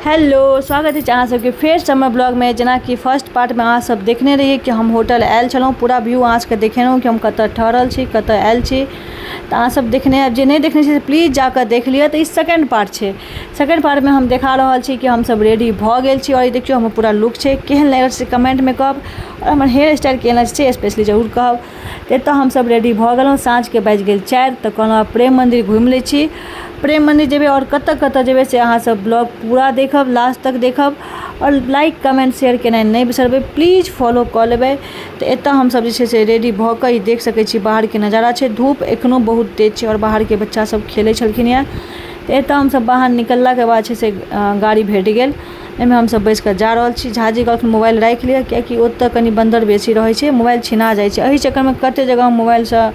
Hello, स्वागत अछि अहाँ सबके फेरसँ हमर ब्लॉगमे। जेनाकि फर्स्ट पार्टमे अहाँ सब देखने रहियै कि हम होटल आयल छलहुँ, पूरा व्यू अहाँ सबके देखेलहुँ कि हम कतऽ ठहरल छी, कतऽ आयल छी। तऽ अहाँ सब देखने हैब, जे नहि देखने छी से प्लीज जाकऽ देख लिअ। तऽ ई सेकंड पार्ट छै। सेकंड पार्टमे हम देखा रहल छी कि हमसब रेडी भऽ गेल छी आओर ई देखियौ हमर पूरा लुक छै। केहन लागल से कमेंटमे कहब आओर हमर हेयर स्टाइल केहन छै स्पेशली जरूर कहब। तऽ एतऽ हमसब रेडी भऽ गेलहुँ। साँझके बाजि गेल 4, तऽ कहलहुँ आब प्रेम मन्दिर घुमि लै छी। प्रेम मन्दिर जेबै आओर कतऽ कतऽ जेबै से अहाँ सब ब्लॉग पूरा देखब, लास्ट तक देखब आओर लाइक कमेंट शेयर केनाइ नहि बिसरबै, प्लीज फॉलो कऽ लेबै। तऽ एतऽ हमसब जे छै से रेडी भऽ कऽ ई देख सकै छी बाहरके नजारा छै। धूप एखनो बहुत तेज छै आओर बाहरके बच्चा सब खेलै छलखिन यऽ। तऽ एतऽ हमसब बाहर निकललाके बाद छै से गाड़ी भेट गेल, एहिमे हमसब बैस कऽ जा रहल छी। झाजी कहलखिन मोबाइल राखि लिअ, किएकि ओतऽ कनि बन्दर बेसी रहै छै, मोबाइल छिना जाइ छै। एहि चक्करमे कते जगह हम मोबाइलसँ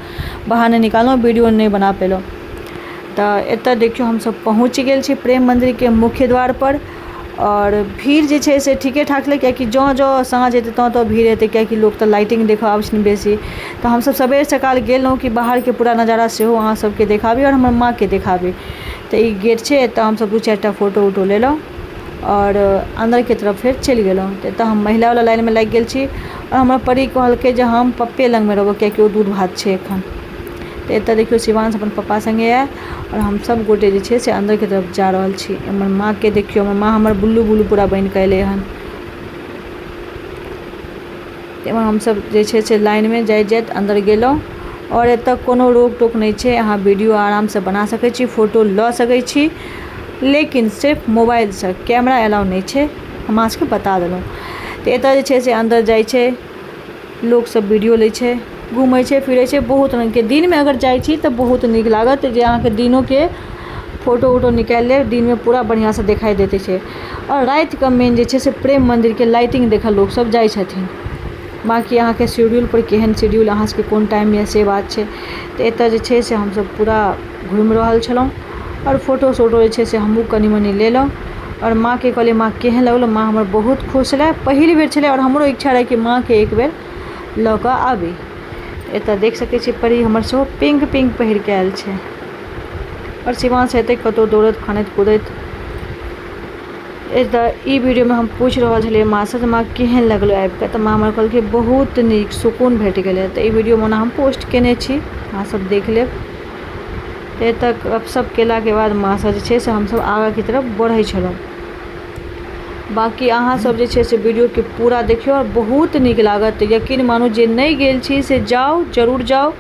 बाहर नहि निकाललहुँ, वीडियो नहि बना पेलहुँ। तऽ एतऽ देखियौ हमसब पहुँच गेल छी प्रेम मन्दिरके मुख्य द्वारपर आओर भीड़ जे छै से ठीके ठाक छलै, किएकि जँ जँ साँझ हेतै तँ तँ भीड़ हेतै, किएकि लोक तऽ लाइटिंग देखऽ आबै छथिन बेसी। तऽ हमसब सबेर सकाल गेलहुँ कि बाहरके पूरा नजारा सेहो अहाँ सबके देखाबी आओर हमर माँके देखाबी। तऽ ई गेट छै, एतऽ हमसब दू चारिटा फोटो उटो लेलहुँ आओर अन्दरके तरफ फेर चलि गेलहुँ। तऽ एतऽ हम महिलावला लाइनमे लागि गेल छी आओर हमर परी कहलकै जे हम पप्पे लगमे रहबौ, किएकि ओ दूध भात छै एखन। तऽ एतऽ देखियौ शिवांश अपन पप्पा सङ्गे आयल आओर हम सब गोटे जे छै से अन्दरके तरफ जा रहल छी। हमर माँके देखियौ, हमर माँ हमर बुल्लू बुल्लू पूरा बनि कऽ एलै हन। एहिमे हमसब जे छै से लाइनमे जाइत जाइत अन्दर गेलहुँ आओर एतऽ कोनो रोक टोक नहि छै। अहाँ वीडियो आरामसँ बना सकै छी, फोटो लऽ सकै छी, लेकिन सिर्फ मोबाइलसँ, कैमरा एलाउ नहि छै, हम अहाँ सबके बता देलहुँ। तऽ एतऽ जे छै से अन्दर जाइ छै लोकसब, वीडियो लै छै, घूमै छै फिरै छै बहुत रङ्गके। दिनमे अगर जाइ छी तऽ बहुत नीक लागत जे अहाँके दिनोके फोटो उटो निकालि लेब, दिनमे पूरा बढ़िआँसँ देखाइ दैत छै। आओर रातिके मेन जे छै से प्रेम मन्दिरके लाइटिंग देखऽ लोकसब जाइ छथिन। बाँकी अहाँके शेड्यूलपर केहन शेड्यूल अहाँ सबके कोन टाइम यऽ से बात छै। तऽ एतऽ जे छै से हमसब पूरा घुमि रहल छलहुँ आओर फोटो सोटो जे छै से हमहूँ कनि मनि लेलहुँ आओर माँके कहलियै माँ केहन लगलौ? माँ हमर बहुत खुश छलै, पहिल बेर छलै आओर हमरो इच्छा रहै कि माँके एक बेर लऽ कऽ आबी। एतऽ देख सकै छियै परी हमर सेहो पिंक पिंक पहिर कऽ आयल छै आओर शिवांश हेतै कतहु दौड़ैत फानैत कूदैत। एतऽ ई वीडियोमे हम पूछि रहल छलियै माँसँ जे माँ केहन लगलौ आबि कऽ? तऽ माँ हमर कहलकै बहुत नीक, सुकून भेट गेलै। तऽ ई वीडियोमे ओना हम पोस्ट केने छी, अहाँ सब देख लेब। तऽ एतऽ गपशप केलाके बाद माँसँ जे छै से हमसब आगाँके तरफ बढ़ै छलहुँ। बाँकी अहाँ सब जे छै से वीडियोके पूरा देखियौ आओर बहुत नीक लागत। यकीन मानू जे नहि गेल छी से जाउ, जरूर जाउ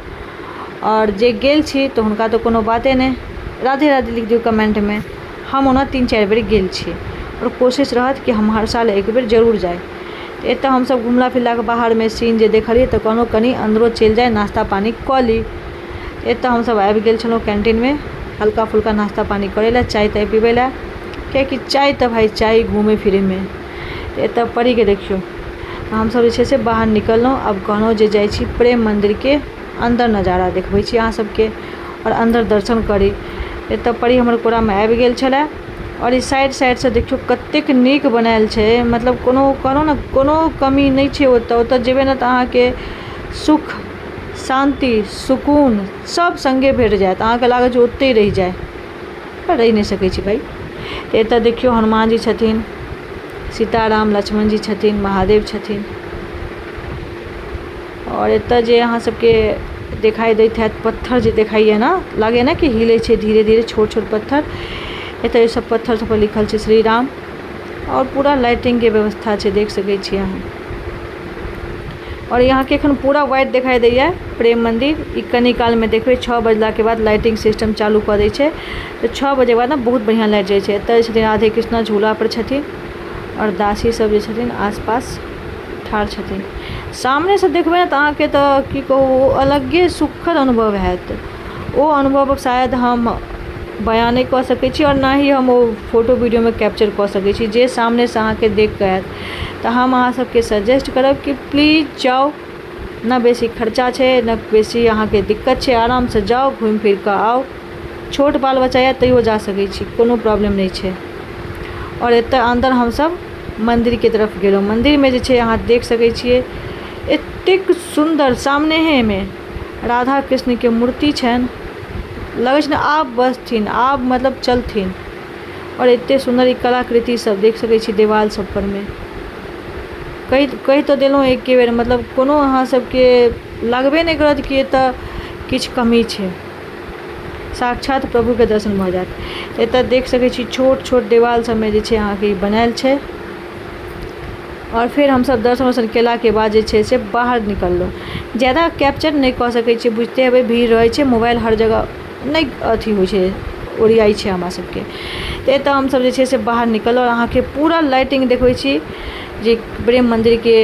आओर जे गेल छी तऽ हुनका तऽ कोनो बाते नहि। राधे राधे लिख दियौ कमेन्टमे। हम ओना 3-4 बेर गेल छी आओर कोशिश रहत कि हम हर साल एक बेर जरूर जाइ। तऽ एतऽ हमसब घुमला फिरलाके बाहरमे सीन जे देखलियै तऽ कहलहुँ कनि अन्दरो चलि जाइ, नाश्ता पानी कऽ ली। एतऽ हमसब आबि गेल छलहुँ कैन्टीनमे हल्का फुल्का नाश्ता पानी करै लए, चाय ताय पीबै लए, किएकि चाय तऽ भाय चाही घूमै फिरैमे। तऽ एतऽ परीके देखियौ। हमसब जे छै से बाहर निकललहुँ। आब कहलहुँ जे जाइ छी प्रेम मन्दिरके अन्दर नजारा देखबै छी अहाँ सबके आओर अन्दर दर्शन करी। एतऽ परी हमर कोरामे आबि गेल छलै आओर ई साइड साइडसँ देखियौ कतेक नीक बनायल छै, मतलब कोनो कहलहुँ ने कोनो कमी नहि छै ओतऽ। ओतऽ जेबै ने तऽ अहाँके सुख शान्ति सुकून सब सङ्गे भेट जायत, अहाँके लागत जे ओतहि रहि जाइ, पर रहि नहि सकै छी भाय। तऽ एतऽ देखियौ हनुमान जी छथिन, सीताराम लक्ष्मण जी छथिन, महादेव छथिन आओर एतऽ जे अहाँ सबके देखाइ दैत हैत पत्थर जे देखाइए ने, लागैए ने कि हिलै छै धीरे धीरे छोट छोट पत्थर। एतऽ ई सब पत्थर सब पर लिखल छै श्री राम आओर पूरा लाइटिंगके व्यवस्था छै, देख सकै छियै अहाँ। आओर यहाँके एखन पूरा व्हाइट देखाइ दैए प्रेम मन्दिर। ई कनी कालमे देखबै 6 बजलाके बाद लाइटिंग सिस्टम चालू कऽ दै छै, तऽ 6 बजेके बाद ने बहुत बढ़िआँ लाइट जाइ छै। एतऽ जे छथिन राधे कृष्णा झूलापर छथिन आओर दासी सब जे छथिन आसपास ठाढ़ छथिन। सामनेसँ देखबै ने तऽ अहाँके तऽ की कहू, ओ अलगे सुखद अनुभव हैत। ओ अनुभव शायद हम बयाँ नहि कऽ सकै छी आओर ना ही हम ओ फोटो वीडियोमे कैप्चर कऽ सकै छी जे सामनेसँ अहाँके देख कऽ आयत। तऽ हम अहाँ सबके सजेस्ट करब कि प्लीज जाउ, ने बेसी खर्चा छै ने बेसी अहाँके दिक्कत छै, आरामसँ जाउ, घुमि फिर कऽ आउ। छोट बाल बच्चा यऽ तैयो जा सकै छी, कोनो प्रॉब्लम नहि छै। आओर एतऽ अन्दर हमसब मन्दिरके तरफ गेलहुँ। मन्दिरमे जे छै अहाँ देख सकै छियै एतेक सुन्दर सामनेहेमे राधा कृष्णके मूर्ति छनि, लगै छै ने आब बसथिन, आब मतलब चलथिन। आओर एते सुन्दर ई कलाकृति सब देख सकै छी देवाल सब पर मे। कहि कहि तऽ देलहुँ एके बेर, मतलब कोनो अहाँ सबके लगबे नहि करत कि एतऽ किछु कमी छै। साक्षात प्रभुके दर्शन भऽ जायत। एतऽ देख सकै छी छोट छोट देवाल सबमे जे छै अहाँके ई बनायल छै। आओर फेर हमसब दर्शन वर्शन केलाके बाद जे छै से बाहर निकललहुँ। जादा कैप्चर नहि कऽ सकै छियै, बुझिते हेबै भीड़ रहै छै, मोबाइल हर जगह नहि अथी होइ छै, ओरियाइ छै हमरा सबके। तऽ एतऽ हमसब जे छै से बाहर निकललहुँ आओर अहाँके पूरा लाइटिंग देखबै छी जे प्रेम मन्दिरके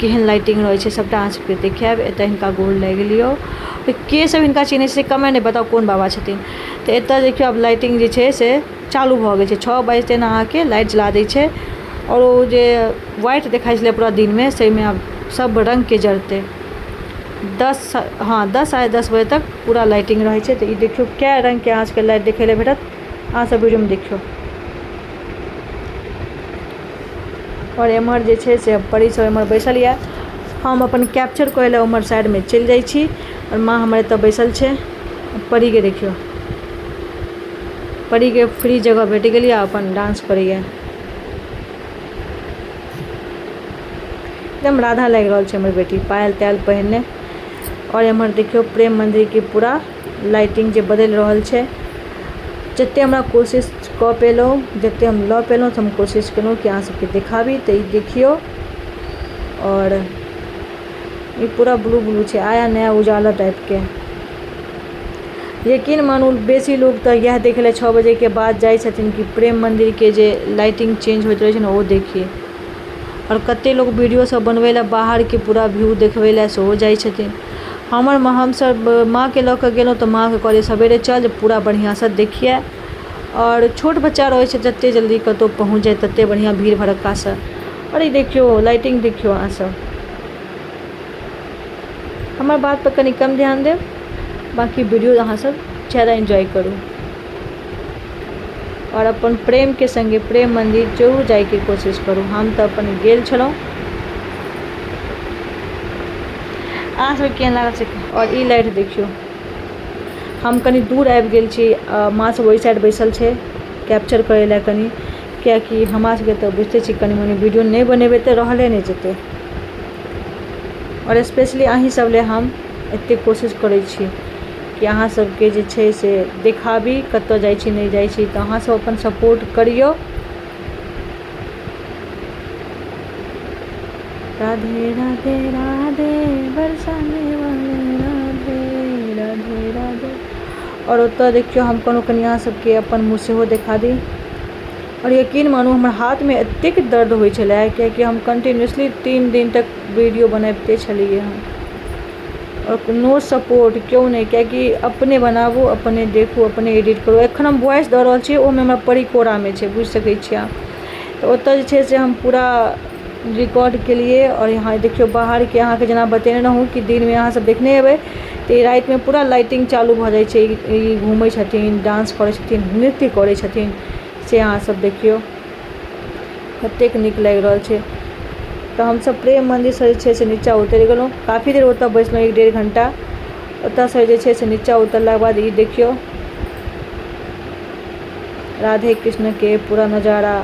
केहन लाइटिंग रहै छै, सबटा अहाँ सबके देखायब। एतऽ हिनका गोर लागि लियौ। के सब हिनका चिन्है छै कमेंट बताउ, कोन बाबा छथिन। तऽ एतऽ देखियौ आब लाइटिंग जे छै से चालू भऽ गेल छै। 6 बाजिते ने अहाँके लाइट जला दै छै आओर ओ जे व्हाइट देखाइ छलै पूरा दिनमे, ताहिमे आब सब रङ्गके जरतै। 10, हँ, 10, 10:30 बजे तक पूरा लाइटिंग रहै छै। तऽ ई देखियौ कए रङ्गके अहाँ सबके लाइट देखै लए भेटत, अहाँ सब वीडियोमे देखियौ। आओर एम्हर जे छै से परी सब एम्हर बैसल यऽ। हम अपन कैप्चर करै लए उम्हर साइडमे चलि जाइ छी आओर माँ हमर एतऽ बैसल छै। परीके देखियौ, परीके फ्री जगह भेट गेल यऽ, अपन डांस करैया। एकदम राधा लागि रहल छै हमर बेटी पायल तायल पहिरने। आओर एम्हर देखियौ प्रेम मन्दिरके पूरा लाइटिंग जे बदलि रहल छै। जते हमरा कोशिश कऽ पेलहुँ, जते हम लऽ पेलहुँ, तऽ हम कोशिश केलहुँ कि अहाँ सबके देखाबी। तऽ ई देखियौ, आओर ई पूरा ब्लू ब्लू छै, आया नया उजाला टाइपके। यकीन मानू बेसी लोग तऽ इएह देखै लए 6 बजेके बाद जाइ छथिन कि प्रेम मन्दिरके जे लाइटिंग चेंज होइत रहै छै ने, ओ देखियै। आओर कते लोग वीडियो सब बनबै लए, बाहरके पूरा व्यू देखबै लए सेहो जाइ छथिन। हमर हमसब माँके लऽ कऽ गेलहुँ तऽ माँके कहलियै सवेरे चल जे पूरा बढ़िआँसँ देखियै। आओर छोट बच्चा रहै छै, जते जल्दी कतहु पहुँच जाइ तते बढ़िआँ भीड़ भड़क्कासँ। आओर ई देखियौ लाइटिंग देखियौ। अहाँ सब हमर बात पर कनि कम ध्यान देब, बाँकी वीडियो अहाँ सब ज्यादा एन्जॉय करू आओर अपन प्रेमके सङ्गे प्रेम मन्दिर जरूर जाइके कोशिश करू। हम तऽ अपन गेल छलहुँ, अहाँ सबके केहन लागल से। आओर ई लाइट देखियौ। हम कनि दूर आबि गेल छी, माँ सब ओहि साइड बैसल छै कैप्चर करै लए कनि, कियाकि हमरा सबके तऽ बुझिते छी कनि मनि वीडियो नहि बनेबै तऽ रहले नहि जेतै। आओर स्पेशली अहीं सब लए हम एतेक कोशिश करै छी कि अहाँ सबके जे छै से देखाबी कतऽ जाइ छी नहि जाइ छी, तऽ अहाँ सब अपन सपोर्ट करियौ। राधे राधे राधे बरसाने वाले राधे राधे राधे। आओर ओतऽ देखियौ, हम कोनो कनि अहाँ सबके अपन मुँह सेहो देखा दी। आओर यकीन मानू हमर हाथमे एतेक दर्द होइ छलै, कियाकि हम कंटिन्यूसली 3 दिन तक वीडियो बनबिते छलियै हँ। आओर नो सपोर्ट, केओ नहि, कियाकि अपने बनाबू, अपने देखू, अपने एडिट करू। एखन हम वॉइस दऽ रहल छी, ओहिमे हमरा परी कोरामे छै, बुझि सकै छियै अहाँ। तऽ ओतऽ जे छै से हम पूरा रिकॉर्ड केलियै। आओर यहाँ देखियौ बाहरके, अहाँके जेना बतेने रहौँ कि दिनमे अहाँ सब देखने हेबै, तऽ रातिमे पूरा लाइटिंग चालू भऽ जाइ छै। ई घूमै छथिन, डांस करै छथिन, नृत्य करै छथिन, से अहाँ सब देखियौ कतेक नीक लागि रहल छै। तऽ हमसब प्रेम मन्दिरसँ जे छै से नीचाँ उतरि गेलहुँ। काफी देर ओतऽ बैसलहुँ, 1-1.5 घण्टा। ओतऽसँ जे छै से नीचाँ उतरलाके बाद ई देखियौ राधे कृष्णके पूरा नजारा।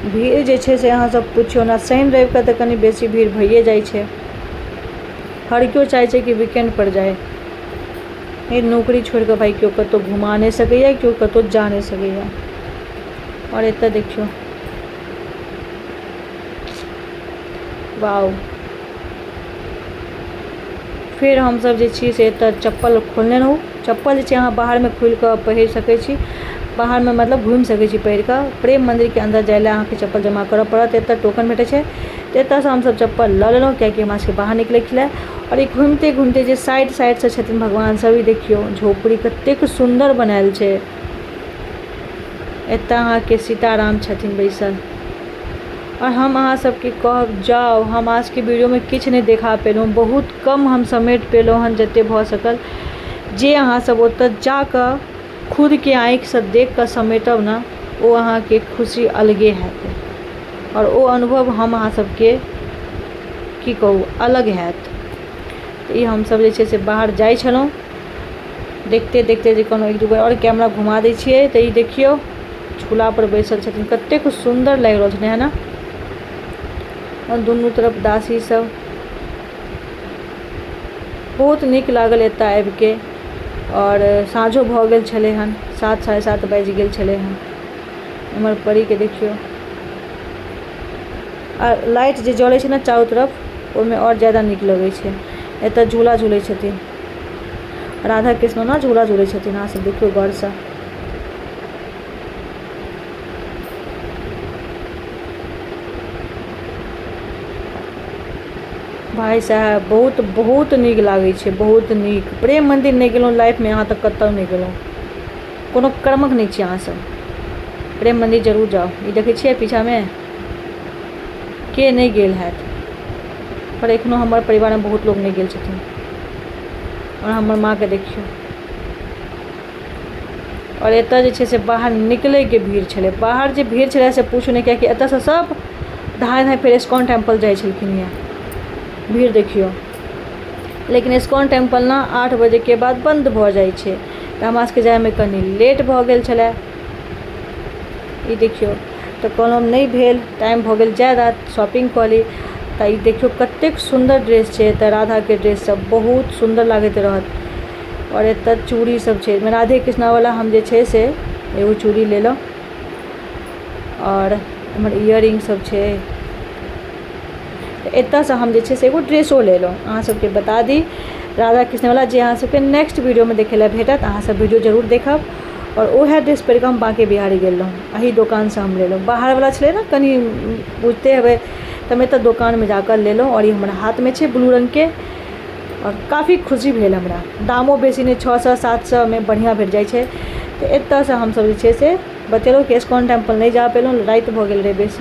भीड़ जे छै से अहाँ सब पुछियौ ने, शनि रविके तऽ कनि बेसी भीड़ भइए जाइ छै। हर केओ चाहै छै कि वीकेंड पर जाय। नौकरी छोड़ि कऽ भाय केओ कतहु घुमा नहि सकैया, केओ कतहु जा नहि सकैया। आओर एतऽ देखियौ, वाउ। फेर हमसब जे छी से एतऽ चप्पल खोलने रहू। चप्पल जे छै अहाँ बाहरमे खोलि कऽ पहिर सकै छी, बाहरमे मतलब घुमि सकै छी पहिर कऽ। प्रेम मन्दिरके अन्दर जाइ लए अहाँके चप्पल जमा करऽ पड़त, एतऽ टोकन भेटै छै। तऽ एतऽसँ हमसब चप्पल लऽ लेलहुँ, कियाकि हमरा सबके बाहर निकलैके छलै। आओर ई घुमिते घुमिते जे साइड साइडसँ छथिन भगवान सब, ई देखियौ झोपड़ी कतेक सुन्दर बनायल छै। एतऽ अहाँके सीताराम छथिन बैसल। आओर हम अहाँ सबके कहब जाउ। हम अहाँ सबके वीडियोमे किछु नहि देखा पेलहुँ, बहुत कम हम समेट पेलहुँ हन जते भऽ सकल। जे अहाँ सब ओतऽ जाकऽ खुदके आँखिसँ देख कऽ समेटब ने, ओ अहाँके खुशी अलगे हैत। आओर ओ अनुभव हम अहाँ सबके की कहू, अलग हैत। तऽ ई हमसब जे छै से बाहर जाइ छलहुँ। देखते देखते जे कोनो एक दू बेर आओर कैमरा घुमा दै छियै तऽ ई देखियौ झूला पर बैसल छथिन, कतेक सुन्दर लागि रहल छथिन, है ना? आओर दुनू तरफ दासी सब। बहुत नीक लागल एतऽ आबिके। आओर साँझो भऽ गेल छलै हन, 7 7:30 बाजि गेल छलै हन। एम्हर परीके देखियौ, आ लाइट जे जलै छै ने चारू तरफ, ओहिमे आओर ज्यादा नीक लगै छै। एतऽ झूला झूलै छथिन राधा कृष्ण ने, झूला झूलै छथिन। अहाँ सब देखियौ गौरसँ। भाइ साहेब, बहुत बहुत नीक लागै छै, बहुत नीक। प्रेम मन्दिर नहि गेलहुँ लाइफमे अहाँ तऽ कतहु नहि गेलहुँ, कोनो कर्मक नहि छी अहाँसभ। प्रेम मन्दिर जरूर जाउ। ई देखै छियै पीछामे, के नहि गेल हैत? पर एखनो हमर परिवारमे बहुत लोक नहि गेल छथिन। आओर हमर माँके देखियौ। आओर एतऽ जे छै से बाहर निकलैके भीड़ छलै, बाहर जे भीड़ छलै से पूछू नहि, कियाकि एतऽसँ सब धाँय धाँय फेर इस्कॉन टेम्पल जाइ छलखिन। यऽ भीड़ देखियौ। लेकिन इस्कॉन टेम्पल ने 8 बजेके बाद बन्द भऽ जाइ छै, तऽ हमरा सबके जाइमे कनि लेट भऽ गेल छलै। ई देखियौ, तऽ कहलहुँ नहि भेल, टाइम भऽ गेल ज्यादा, शॉपिंग कऽ ली। तऽ ई देखियौ, कतेक सुन्दर ड्रेस छै एतऽ। राधाके ड्रेस सब बहुत सुन्दर लागैत रहत। आओर एतऽ चूड़ी सब छै राधे कृष्णावला। हम जे छै से एगो चूड़ी लेलहुँ। आओर एम्हर इयरिंग सब छै। तऽ एतऽसँ हम जे छै से एगो ड्रेसो लेलहुँ। अहाँ सबके बता दी, राधा कृष्णवला, जे अहाँ सबके नेक्स्ट वीडियोमे देखै लए भेटत। अहाँ सब वीडियो जरूर देखब। आओर उएह ड्रेस पहिर कऽ हम बाँके बिहारी गेल रहौँ। एही दोकानसँ हम लेलहुँ। बाहरवला छलै ने कनि, बुझिते हेबै, तऽ हम एतऽ दोकानमे जाकऽ लेलहुँ। आओर ई हमर हाथमे छै ब्लू रङ्गके, आओर काफी खुशी भेल हमरा। दामो बेसी नहि, 600 700मे बढ़िआँ भेट जाइ छै। तऽ एतऽसँ हमसब जे छै से बतेलहुँ कि इस्कॉन टेम्पल नहि जा पेलहुँ, राति भऽ गेल रहै बेसी।